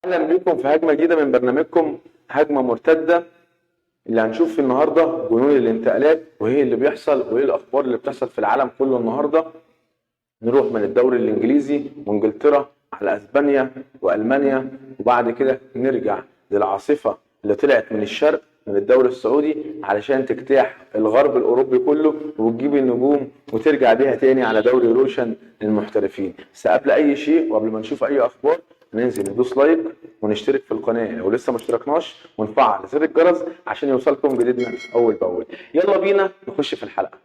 اهلا بيكم في هجمة جديدة من برنامجكم هجمة مرتدة. اللي هنشوف في النهارده جنون الانتقالات وايه اللي بيحصل وايه الاخبار اللي بتحصل في العالم كله النهارده. نروح من الدوري الانجليزي وانجلترا على اسبانيا والمانيا، وبعد كده نرجع للعاصفه اللي طلعت من الشرق من الدوري السعودي علشان تجتاح الغرب الاوروبي كله وتجيب النجوم وترجع بيها تاني على دوري روشن للمحترفين. بس قبل اي شيء وقبل ما نشوف اي اخبار ننزل ندوس like ونشترك في القناة لو لسه ما اشتركناش ونفعل زر الجرس عشان يوصلكم جديدنا اول باول. يلا بينا نخش في الحلقة.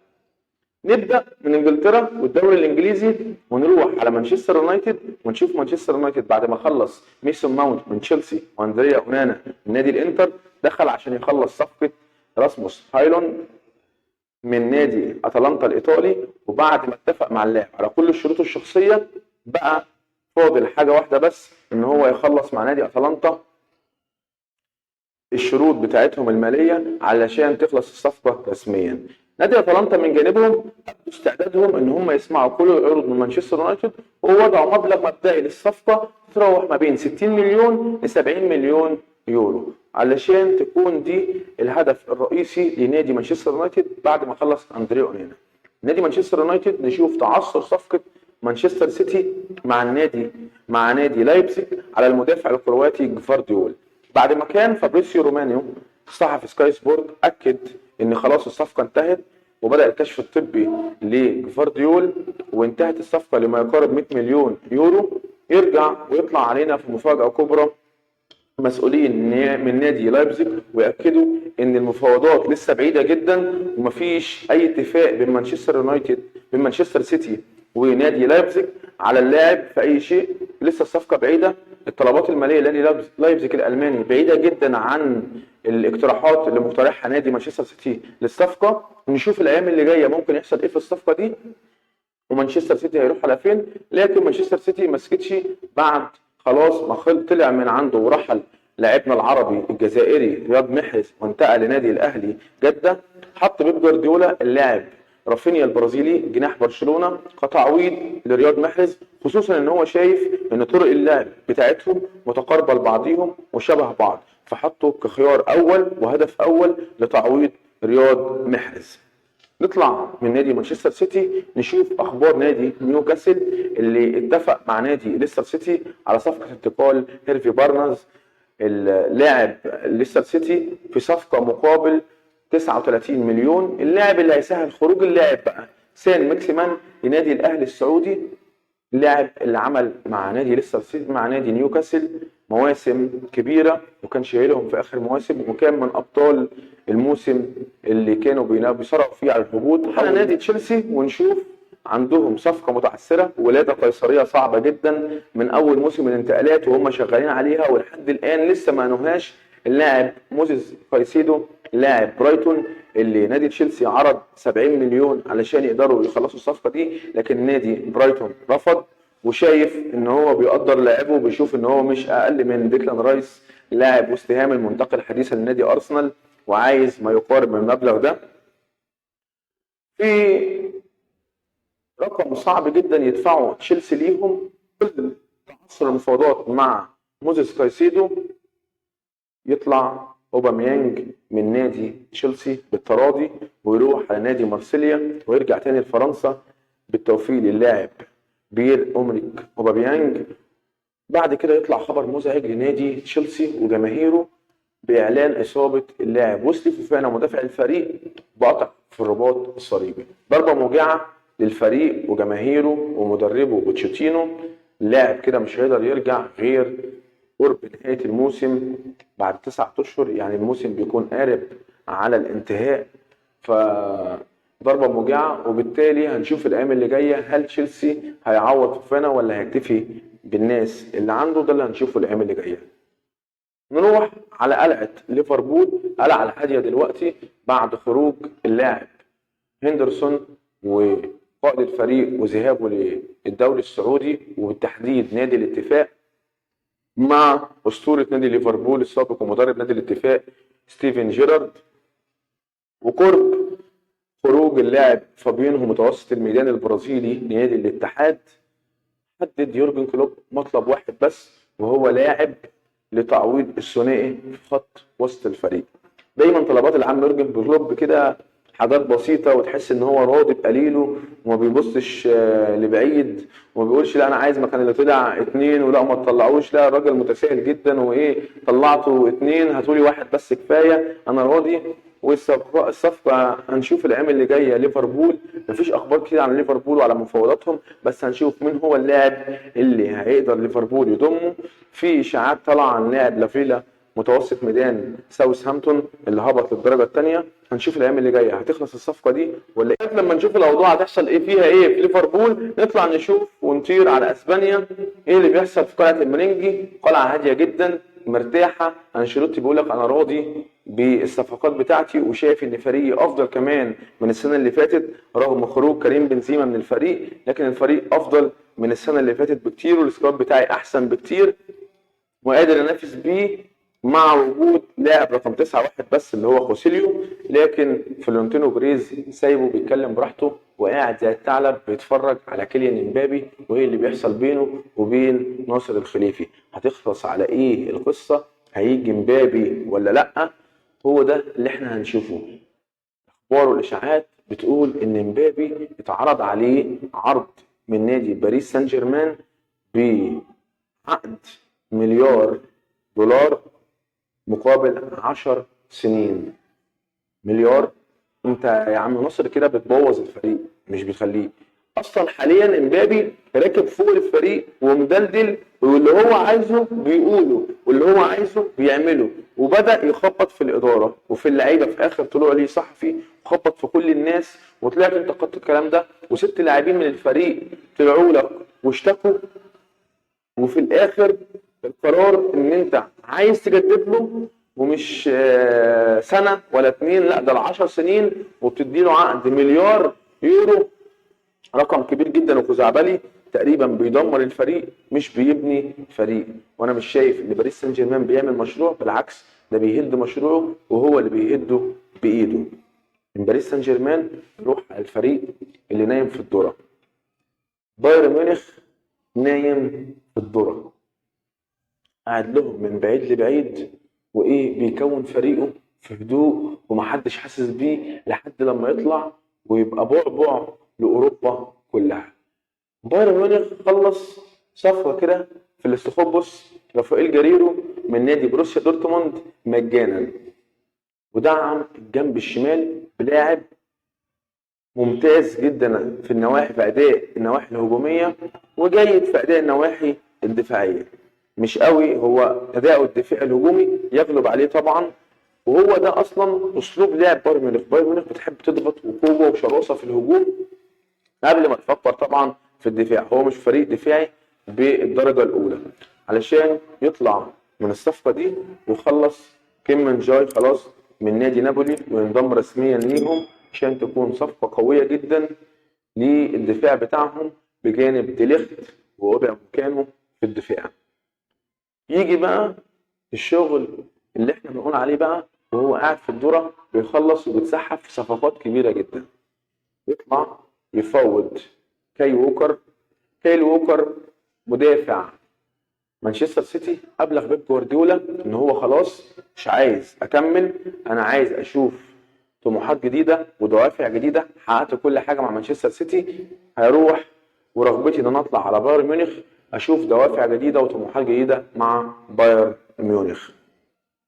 نبدا من انجلترا والدوري الانجليزي ونروح على مانشستر يونايتد ونشوف مانشستر يونايتد بعد ما خلص ميسون ماونت من تشيلسي واندريا اونانا من نادي الانتر، دخل عشان يخلص صفقة راسموس هايلون من نادي اتلانتا الايطالي. وبعد ما اتفق مع اللاعب على كل الشروط الشخصية بقى فاضل حاجة واحدة بس، ان هو يخلص مع نادي اتلانتا الشروط بتاعتهم المالية علشان تخلص الصفقة رسميا. نادي اتلانتا من جانبهم ابدوا استعدادهم ان هم يسمعوا كل العروض من مانشستر يونايتد، ووضعوا مبلغ مبدئي للصفقه تتراوح ما بين 60 مليون ل 70 مليون يورو علشان تكون دي الهدف الرئيسي لنادي مانشستر يونايتد بعد ما خلص اندريا اونانا. نادي مانشستر يونايتد نشوف تعثر صفقة مانشستر سيتي مع نادي لايبزيج على المدافع الكرواتي جفارديول، بعد ما كان فابريسيو رومانيو صحفي سكاي سبورت اكد ان خلاص الصفقة انتهت وبدا الكشف الطبي لجفارديول وانتهت الصفقة لما يقارب 100 مليون يورو. يرجع ويطلع علينا في مفاجاة كبرى مسؤولين من نادي لايبزيج ويأكدوا ان المفاوضات لسه بعيدة جدا ومفيش اي اتفاق بين مانشستر يونايتد بين مانشستر سيتي ونادي لايبزيج على اللاعب في اي شيء. لسه الصفقة بعيدة، الطلبات المالية لنادي لايبزيج الالماني بعيدة جدا عن الاقتراحات اللي مقترحها نادي مانشستر سيتي للصفقه. نشوف الايام اللي جاية ممكن يحصل ايه في الصفقة دي ومانشستر سيتي هيروح على فين. لكن مانشستر سيتي ما سكتش بعد خلاص ما طلع من عنده ورحل لاعبنا العربي الجزائري رياض محرز وانتقل لنادي الاهلي جده. حط بيب جوارديولا اللاعب رافينيا البرازيلي جناح برشلونة كتعويض لرياض محرز، خصوصا ان هو شايف ان طرق اللعب بتاعتهم متقاربة لبعضيهم وشبه بعض، فحطه كخيار اول وهدف اول لتعويض رياض محرز. نطلع من نادي مانشستر سيتي نشوف اخبار نادي نيوكاسل اللي اتفق مع نادي ليستر سيتي على صفقة انتقال هيرفي بارنز اللاعب ليستر سيتي في صفقة مقابل 39 مليون. اللاعب اللي هيسهل خروج اللاعب بقى سان ماكسيمان لنادي الاهلي السعودي، اللاعب اللي عمل مع نادي ليستر سيتي مع نادي نيوكاسل مواسم كبيرة وكان شايلهم في اخر مواسم وكان من ابطال الموسم اللي كانوا بيصارعوا فيه على الهبوط. على نادي تشيلسي ونشوف عندهم صفقة متعثره، ولاده قيصرية صعبة جدا من اول موسم الانتقالات وهم شغالين عليها ولحد الان لسه ما نهاش. اللاعب موزيس كايسيدو لاعب برايتون اللي نادي تشيلسي عرض 70 مليون علشان يقدروا يخلصوا الصفقة دي، لكن نادي برايتون رفض وشايف ان هو بيقدر لاعبه وبيشوف ان هو مش اقل من ديكلان رايس لاعب وست هام المنتقل حديثا لنادي ارسنال وعايز ما يقارب من المبلغ ده. في رقم صعب جدا يدفعه تشيلسي ليهم. كل تعثر المفاوضات مع موزيس كايسيدو يطلع اوباميانج من نادي تشيلسي بالتراضي ويروح على نادي مارسيليا ويرجع تاني لفرنسا. بالتوفيق للاعب بير اومريك اوباميانج. بعد كده يطلع خبر مزعج لنادي تشيلسي وجماهيره باعلان اصابه اللاعب ويسلي فوفانا مدافع الفريق بقطع في الرباط الصليبي. ضربه موجعة للفريق وجماهيره ومدربه بوتشيتينو. اللاعب كده مش هيقدر يرجع غير قرب نهاية الموسم بعد 9 اشهر، يعني الموسم بيكون قارب على الانتهاء. فضربه موجعة، وبالتالي هنشوف الايام اللي جاية هل تشيلسي هيعوض فوفانا ولا هيكتفي بالناس اللي عنده. ده اللي هنشوفه الايام اللي جاية. نروح على قلعه ليفربول، قلعه الهادية دلوقتي بعد خروج اللاعب هندرسون وقائد الفريق وذهابه للدوري السعودي وبالتحديد نادي الاتفاق مع اسطورة نادي ليفربول السابق ومدرب نادي الاتفاق ستيفن جيرارد، وقرب خروج اللاعب فابينهو متوسط الميدان البرازيلي لنادي الاتحاد. حدد يورجن كلوب مطلب واحد بس وهو لاعب لتعويض الثنائي في خط وسط الفريق. دايما طلبات العم يورجن كلوب كده حاجات بسيطة، وتحس ان هو راضي بقليله وما بيبصش لبعيد، وما بيقولش لا انا عايز مكان اللي طلع 2 ولا ما تطلعوش، لا الراجل متساهل جدا، وايه طلعتوا 2 هاتولي 1 بس كفاية انا راضي. والصفقة هنشوف الايام اللي جاية ليفربول، مفيش اخبار كتير عن ليفربول وعلى مفاوضاتهم، بس هنشوف مين هو اللاعب اللي هيقدر ليفربول يضمه. في اشاعات طالعة عن لاعب لافيلا متوسط ميدان ساوثهامبتون اللي هبط للدرجة الثانية، هنشوف الايام اللي جاية هتخلص الصفقة دي ولا ايه. لما نشوف الاوضاع هتحصل ايه فيها ايه في ليفربول، نطلع نشوف ونطير على اسبانيا ايه اللي بيحصل في قلعه المرينجي. قلعه هادية جدا مرتاحة، انشيلوتي بيقول لك انا راضي بالصفقات بتاعتي وشايف ان فريقي افضل كمان من السنة اللي فاتت رغم خروج كريم بنزيما من الفريق، لكن الفريق افضل من السنة اللي فاتت بكتير، وال squad بتاعي احسن بكتير وقادر انافس بيه مع وجود لاعب رقم 9 واحد بس اللي هو خوسيليو. لكن فلورنتينو بيريز سايبه بيتكلم براحته وقاعد زي الثعلب بيتفرج على كيليان امبابي وايه اللي بيحصل بينه وبين ناصر الخليفي. هتخلص على ايه القصة؟ هيجي امبابي ولا لا؟ هو ده اللي احنا هنشوفه. اخبار والاشاعات بتقول ان امبابي اتعرض عليه عرض من نادي باريس سان جيرمان بعقد مليار دولار مقابل 10 سنين. مليار؟ انت يا عم ناصر كده بتبوظ الفريق، مش بتخليه. اصلا حاليا امبابي راكب فوق الفريق ومدلدل، واللي هو عايزه بيقوله واللي هو عايزه بيعمله، وبدأ يخبط في الإدارة وفي اللعيبة في آخر طلوع ليه صحفي، وخبط في كل الناس، وطلعت انت قدت الكلام ده، وست لاعبين من الفريق طلعوا لك واشتكوا، وفي الآخر القرار ان انت عايز تجدد له، ومش سنة ولا 2، لا ده 10 سنين، وبتدي له عقد مليار يورو، رقم كبير جدا وخزعبلي، تقريبا بيدمر الفريق مش بيبني فريق. وانا مش شايف ان باريس سان جيرمان بيعمل مشروع، بالعكس ده بيهد مشروعه وهو اللي بيهده بايده. من باريس سان جيرمان نروح على الفريق اللي نايم في الذرة، بايرن ميونخ نايم في الذرة، قاعد لهم من بعيد لبعيد، وايه بيكون فريقه في هدوء ومحدش حاسس بيه لحد لما يطلع ويبقى بعبع لاوروبا كلها. بايرن ميونخ خلص صفقة كده في الاستخبص رافائيل جاريرو من نادي بروسيا دورتموند مجانا، ودعم الجنب الشمال بلاعب ممتاز جدا في النواحي، في اداء النواحي الهجومية، وجيد في اداء النواحي الدفاعية. مش قوي هو اداؤه الدفاعي الهجومي يغلب عليه طبعا، وهو ده اصلا اسلوب لعب بايرن ميونخ. بايرن ميونخ بتحب تضغط وقوه وشراسه في الهجوم قبل ما تفكر طبعا في الدفاع. هو مش فريق دفاعي بالدرجة الاولى. علشان يطلع من الصفقة دي ويخلص كيم من جاي خلاص من نادي نابولي وينضم رسميا ليهم، عشان تكون صفقة قوية جدا للدفاع بتاعهم بجانب ديليخت وأوبا مكانه في الدفاع. يجي بقى الشغل اللي احنا بنقول عليه بقى، وهو قاعد في الدورة بيخلص وبيتسحب في صفقات كبيرة جدا. يطلع يفوض كاي ووكر. كايل ووكر مدافع مانشستر سيتي، ابلغ بيب جوارديولا ان هو خلاص مش عايز اكمل، انا عايز اشوف طموحات جديدة ودوافع جديدة، حققت كل حاجة مع مانشستر سيتي، هروح ورغبتي ان انا اطلع على بايرن ميونخ اشوف دوافع جديدة وطموحات جديدة مع بايرن ميونخ.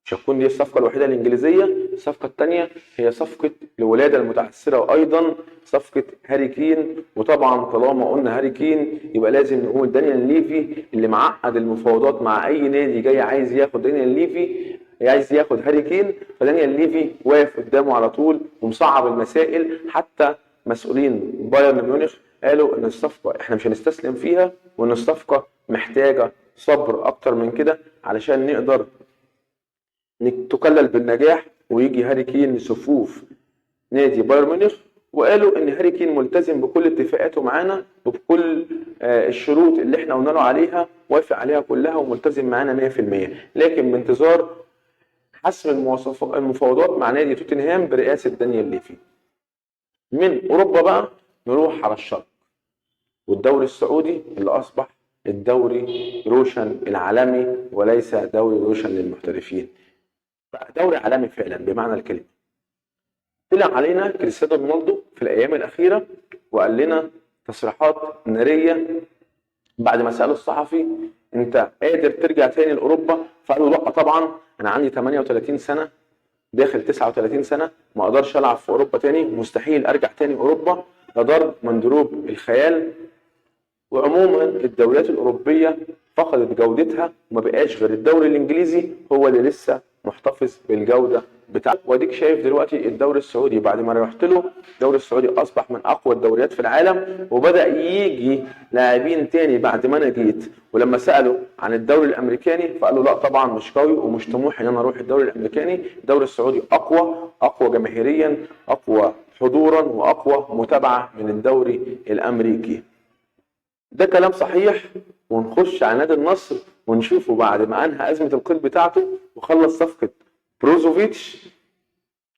مش هتكون دي الصفقة الوحيدة الانجليزية، الصفقة الثانية هي صفقة الولادة المتعثره، وايضا صفقة هاري كين. وطبعا طالما قلنا هاري كين يبقى لازم نقول دانيال ليفي اللي معقد المفاوضات مع اي نادي جاي عايز ياخد دانيال ليفي، عايز ياخد هاري كين، فدانيال ليفي واقف قدامه على طول ومصعب المسائل. حتى مسؤولين بايرن ميونخ قالوا ان الصفقة احنا مش هنستسلم فيها، وان الصفقة محتاجه صبر اكتر من كده علشان نقدر تكلل بالنجاح ويجي هاري كين لصفوف نادي بايرن ميونخ. وقالوا ان هاري كين ملتزم بكل اتفاقاته معانا وبكل الشروط اللي احنا قلنا له عليها، وافق عليها كلها وملتزم معانا 100%، لكن بانتظار حسم المفاوضات مع نادي توتنهام برئاسة دانيال ليفي. من اوروبا بقى نروح على الشرق والدوري السعودي اللي اصبح الدوري روشن العالمي وليس دوري روشن للمحترفين، بقى دوري عالمي فعلا بمعنى الكلمة. طلع علينا كريستيانو رونالدو في الايام الاخيرة وقال لنا تصريحات نارية بعد ما ساله الصحفي انت قادر ترجع تاني لاوروبا؟ فقال له لا طبعا، انا عندي 38 سنة داخل 39 سنة، ما اقدرش العب في اوروبا تاني، مستحيل ارجع تاني اوروبا، ده ضرب من دروب الخيال. وعموما الدوريات الاوروبية فقدت جودتها وما بقاش غير الدوري الانجليزي هو اللي لسه محتفظ بالجودة بتاعته. واديك شايف دلوقتي الدوري السعودي بعد ما رحت له، الدوري السعودي اصبح من اقوى الدوريات في العالم، وبدا يجي لاعبين تاني بعد ما انا جيت. ولما سالوا عن الدوري الامريكاني فقالوا لا طبعا مش قوي ومش طموحي ان انا اروح الدوري الامريكاني، الدوري السعودي اقوى، اقوى جماهيريا، اقوى حضورا، واقوى متابعه من الدوري الامريكي. ده كلام صحيح. ونخش على نادي النصر ونشوفه بعد ما انهى ازمة القيد بتاعته وخلص صفقة بروزوفيتش،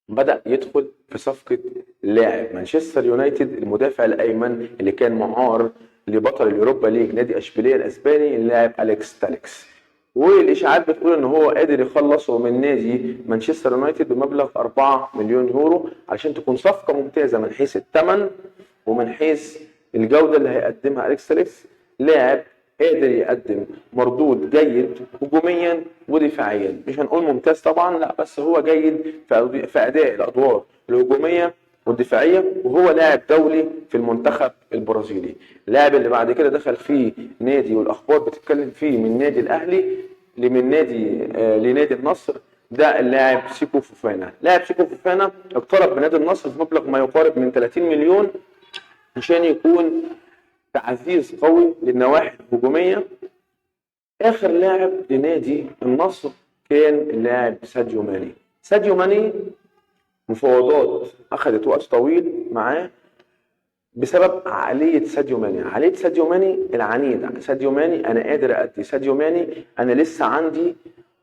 بدا يدخل في صفقة لاعب مانشستر يونايتد المدافع الايمن اللي كان معار لبطل اليوروبا ليج نادي اشبيلية الاسباني اللاعب اليكس تاليكس. والاشاعات بتقول ان هو قادر يخلصه من نادي مانشستر يونايتد بمبلغ 4 مليون يورو، علشان تكون صفقة ممتازة من حيث الثمن ومن حيث الجودة اللي هيقدمها اليكس تاليكس. لاعب قادر يقدم مردود جيد هجوميا ودفاعيا، مش هنقول ممتاز طبعا لا، بس هو جيد في اداء الادوار الهجومية والدفاعيه، وهو لاعب دولي في المنتخب البرازيلي. اللاعب اللي بعد كده دخل فيه نادي والاخبار بتتكلم فيه من نادي الاهلي لمن نادي لنادي النصر، ده اللاعب سيكو فوفانا. لاعب سيكو فوفانا اقترب من نادي النصر بمبلغ ما يقارب من 30 مليون عشان يكون تعزيز قوي للنواحي الهجومية. اخر لاعب لنادي النصر كان اللاعب ساديو ماني. ساديو ماني مفاوضات اخذت وقت طويل معاه بسبب عقلية ساديو ماني، عقلية ساديو ماني العنيد، ساديو ماني انا قادر ادي، ساديو ماني انا لسه عندي،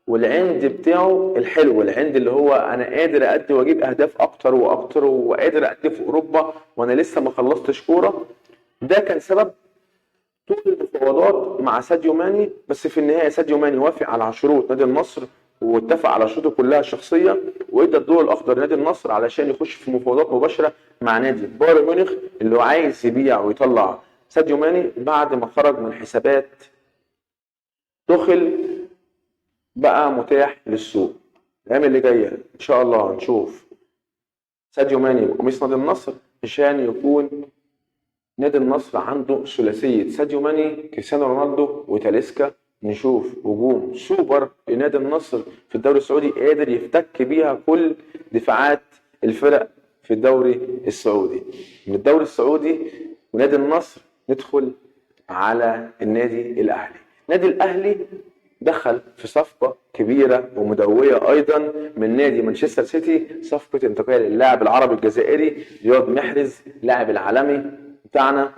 والعند بتاعه الحلو، العند اللي هو انا قادر ادي واجيب اهداف اكتر واكتر وقادر ادي في اوروبا وانا لسه ما خلصتش كورة. ده كان سبب طول المفاوضات مع ساديو ماني، بس في النهاية ساديو ماني وافق على شروط نادي النصر واتفق على شروطه كلها الشخصية، وادى الضوء الاخضر لنادي النصر علشان يخش في مفاوضات مباشرة مع نادي بايرن ميونخ اللي هو عايز يبيع ويطلع ساديو ماني بعد ما خرج من حسابات دخل بقى متاح للسوق. الايام اللي جاية ان شاء الله هنشوف ساديو ماني بقميص نادي النصر عشان يكون نادي النصر عنده ثلاثية ساديو ماني، كريستيانو رونالدو، وتاليسكا. نشوف هجوم سوبر لنادي النصر في الدوري السعودي قادر يفتك بيها كل دفاعات الفرق في الدوري السعودي. من الدوري السعودي ونادي النصر ندخل على النادي الاهلي. نادي الاهلي دخل في صفقة كبيرة ومدوية أيضا من نادي مانشستر سيتي، صفقة انتقال اللاعب العربي الجزائري رياض محرز، لاعب العالمي بتاعنا،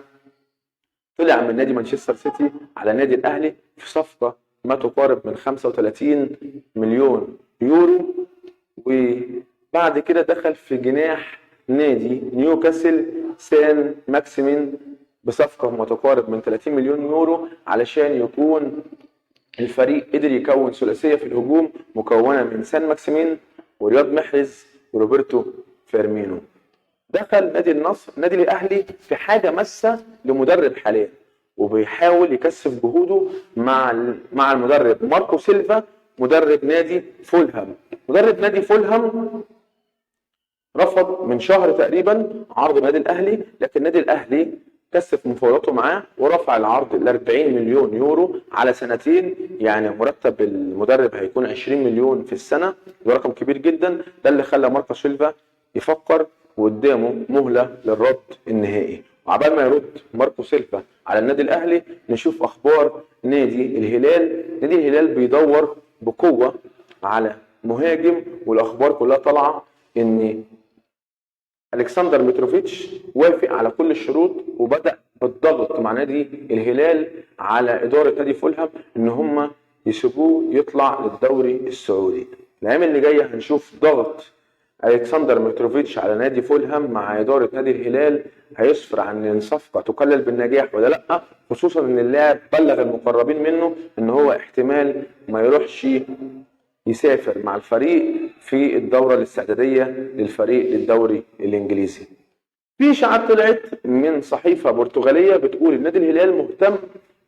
طلع من نادي مانشستر سيتي على نادي الأهلي في صفقة ما تقارب من 35 مليون يورو. وبعد كده دخل في جناح نادي نيوكاسل سان ماكسيمين بصفقة ما تقارب من 30 مليون يورو علشان يكون الفريق قدر يكون ثلاثية في الهجوم مكونة من سان ماكسيمين ورياض محرز وروبرتو فيرمينو. دخل نادي النصر نادي الاهلي في حاجة ماسه لمدرب حاليا، وبيحاول يكثف جهوده مع المدرب ماركو سيلفا مدرب نادي فولهام. مدرب نادي فولهام رفض من شهر تقريبا عرض نادي الاهلي، لكن نادي الاهلي كثف مفاوضاته معاه ورفع العرض ل 40 مليون يورو على سنتين، يعني مرتب المدرب هيكون 20 مليون في السنة، ده رقم كبير جدا. ده اللي خلى ماركو سيلفا يفكر وقدامه مهله للرد النهائي. وعبال ما يرد ماركو سيلفا على النادي الاهلي نشوف اخبار نادي الهلال. نادي الهلال بيدور بقوة على مهاجم، والاخبار كلها طالعه ان الكسندر متروفيتش وافق على كل الشروط وبدا بالضغط مع نادي الهلال على ادارة نادي فولهام ان هم يسيبوه يطلع للدوري السعودي. الايام اللي جاية هنشوف ضغط الكسندر ميتروفيتش على نادي فولهام مع ادارة نادي الهلال هيسفر عن ان صفقة تكلل بالنجاح ولا لا، خصوصا ان اللاعب بلغ المقربين منه ان هو احتمال ما يروحش يسافر مع الفريق في الدورة الاستعداديه للفريق للدوري الانجليزي. في اشاعات طلعت من صحيفة برتغاليه بتقول ان نادي الهلال مهتم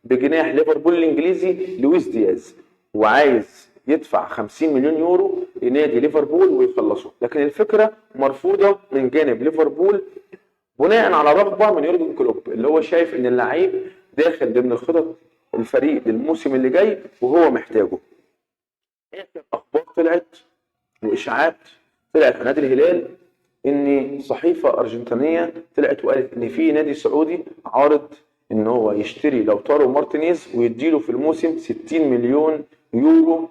بجناح ليفربول الانجليزي لويس دياز، وعايز يدفع 50 مليون يورو لنادي ليفربول ويخلصه، لكن الفكرة مرفوضة من جانب ليفربول بناء على رغبة من يورجن كلوب اللي هو شايف ان اللعيب داخل ضمن الخطط الفريق للموسم اللي جاي وهو محتاجه. اخر اخبار طلعت واشاعات طلعت عن نادي الهلال ان صحيفة ارجنتينيه طلعت وقالت ان في نادي سعودي عارض ان هو يشتري لوتارو مارتينيز ويديله في الموسم 60 مليون يورو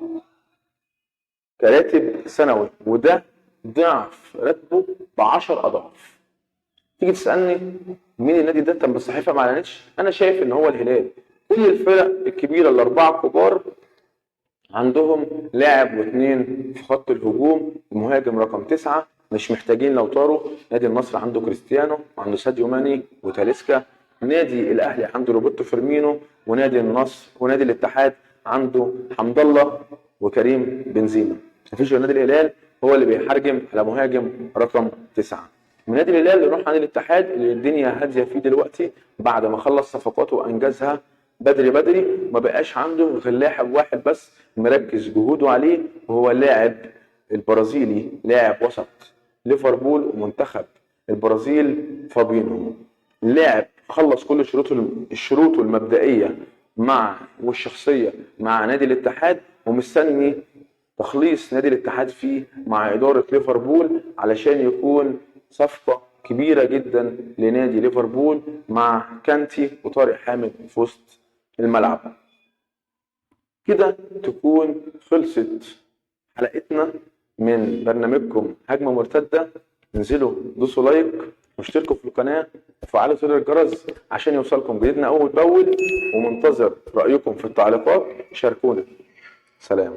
كراتب سنوي، وده ضعف راتبه ب 10 اضعاف. تيجي تسالني مين النادي ده؟ طب الصحيفة ما اعلنتش. انا شايف ان هو الهلال. كل الفرق الكبيرة الاربعة الكبار عندهم لاعب واثنين في خط الهجوم، المهاجم رقم 9 مش محتاجين لوتارو. نادي النصر عنده كريستيانو وعنده ساديو ماني وتاليسكا، نادي الاهلي عنده روبرتو فيرمينو، ونادي النصر ونادي الاتحاد عنده حمد الله وكريم بنزيما. مفيش غير نادي الهلال هو اللي بيحرجم على مهاجم رقم 9. من نادي الهلال نروح عند الاتحاد اللي الدنيا هادية فيه دلوقتي بعد ما خلص صفقاته وانجزها بدري بدري، ما بقاش عنده غير لاعب واحد بس مركز جهوده عليه، وهو اللاعب البرازيلي لاعب وسط ليفربول ومنتخب البرازيل فابينو. اللاعب خلص كل شروطه المبدئية مع والشخصية مع نادي الاتحاد، ومستني تخليص نادي الاتحاد فيه مع ادارة ليفربول علشان يكون صفقة كبيرة جدا لنادي ليفربول مع كانتي وطارق حامد في وسط الملعب. كده تكون خلصت حلقتنا من برنامجكم هجمة مرتدة. انزلوا دوسوا لايك واشتركوا في القناة وفعلوا زر الجرس عشان يوصلكم جديدنا أول بأول، ومنتظر رأيكم في التعليقات. شاركونا. سلام.